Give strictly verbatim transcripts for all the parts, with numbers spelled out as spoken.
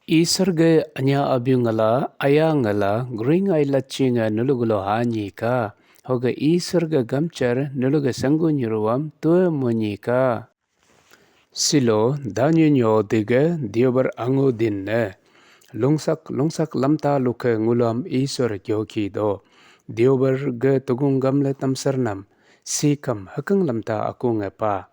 Isor ge anya abiu ngala, aya ngala, gring ai lachi nga nulugulo hanyi ka, hoga Isor ge gamchar nuluge sanggu nyiruam tua munyi ka. Silo danyu nyo dige diobar angu din ne. Lungsak lungsak lamta luke ngulam Isor gyoki do. Diobar ge tugung gamle tamsar nam, sikam hakang lamta aku nge pa.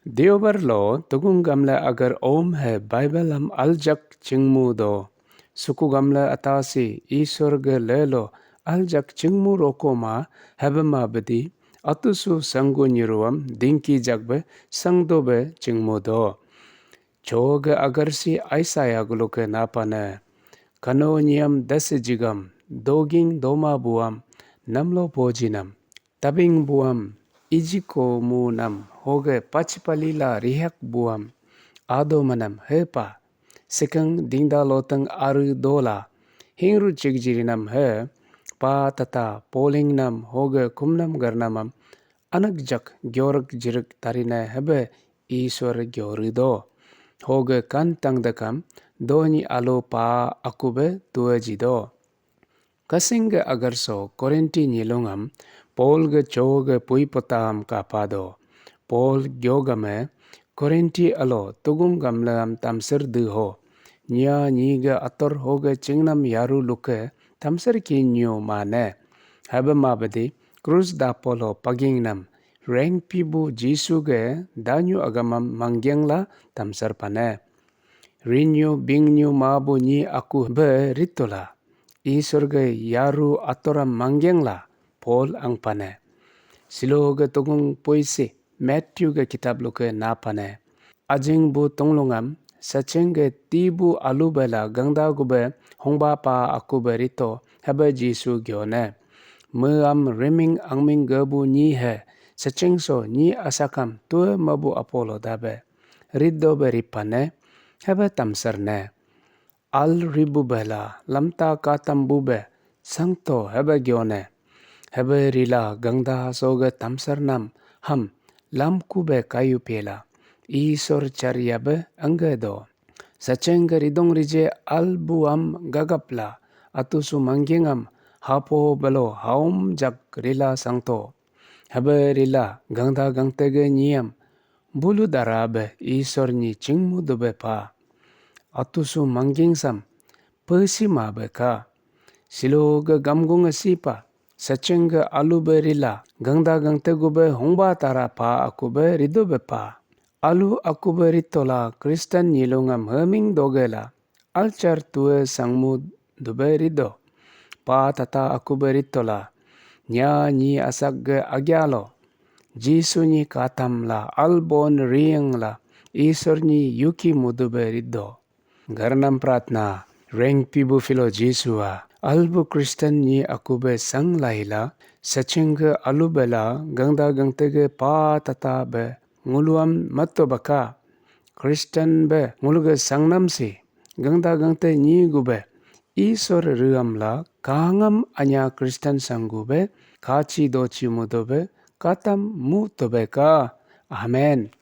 Diobar lo tugung gamle agar om he Bible am aljak chingmu do. Suku gamle atasi Isor ge lelo aljak chingmu roko ma hebema bedi atusu sanggu nyiruam dingki jakbe sangdobe chingmu do. Cho ge agar si Isaiah guluke napane. Kano nyiam dase jigam, doging doma buam, namlo pojinam. Tabing buam, ijiko mu nam, hoge pachipalila rihak buam, ado manam hepa. Sekeng dingda loteng aru dola, hingru chikjirinam he, pa tata poling nam, hoge kumnam garnamam, anak jak gyorek jirik tarine hebe Isor gyori do. Hoge kan tangdekam, donyi alo pa akube tuaji do. Kasing ge agar so Korinti nyilungam, Paul ge cho ge pui potam kapa do. Paul gyogame Korinti alo tugung gamlam tamsir de ho. Nya nyi ge ator hoge chingnam yaru luke tamsir ki nyu mane. Hebe mabedi krus dapolo paging nam reng pibu Jisu ge danyu agamam manggeng la tamsar pane. Rinyu bingnyu mabu nyi aku be ritola. Isor ge yaru atoram manggeng la Paul angpane. Silo ge tugung puisi Matthew ge kitab luke napane. Ajing bu tunglungam, sacheng ge ti bu alu bela gangda gube hongba pa aku be rito hebe Jisu gyone. Me am riming angming ge bu nyi he, sacheng so nyi asakam tue mabu apolo dabe. Riddo be ripane, hebe tamsar ne. Al ribu bela lamta katam bube sangto hebe gyone. Hebe rila gangda soge tamsar nam ham lamku be kayu pela. Isor chariya be angge do. Sacheng ge ridong rije al bu am gagap la atusu mangging am hapo belo haum jak rila sangto. Hebe rila gangda gangte ge nyiam bulu dara be Isor nyi chingmu dube pa. Atusu mangging sam pesi ma be ka. Silo ge gamgung si pa. Sacheng ge alu be rila gangda gangte gube hongba tara pa aku be rido be pa. Alu aku be ritola Kristen nyilungam heming dogela. Alchar tue sangmu dube rido. Pa tata aku be ritola. Nya nyi asak ge agyalo. Jisu nyi katam la albon riang la Isor nyi yuki mudu be rido. Garnam pratna, reng pibu filo Jisu a, albu Kristen nyi aku be sang laila, saching ge alu bela gangda gangte ge pa tata be nguluam mato baka. Kristen be nguluge sangnam si, gangda gangte nyi gube, Isor ruam la kangam anya Kristen sanggu be, kachi dochi mudo be, katam mu tobe ka. Amen.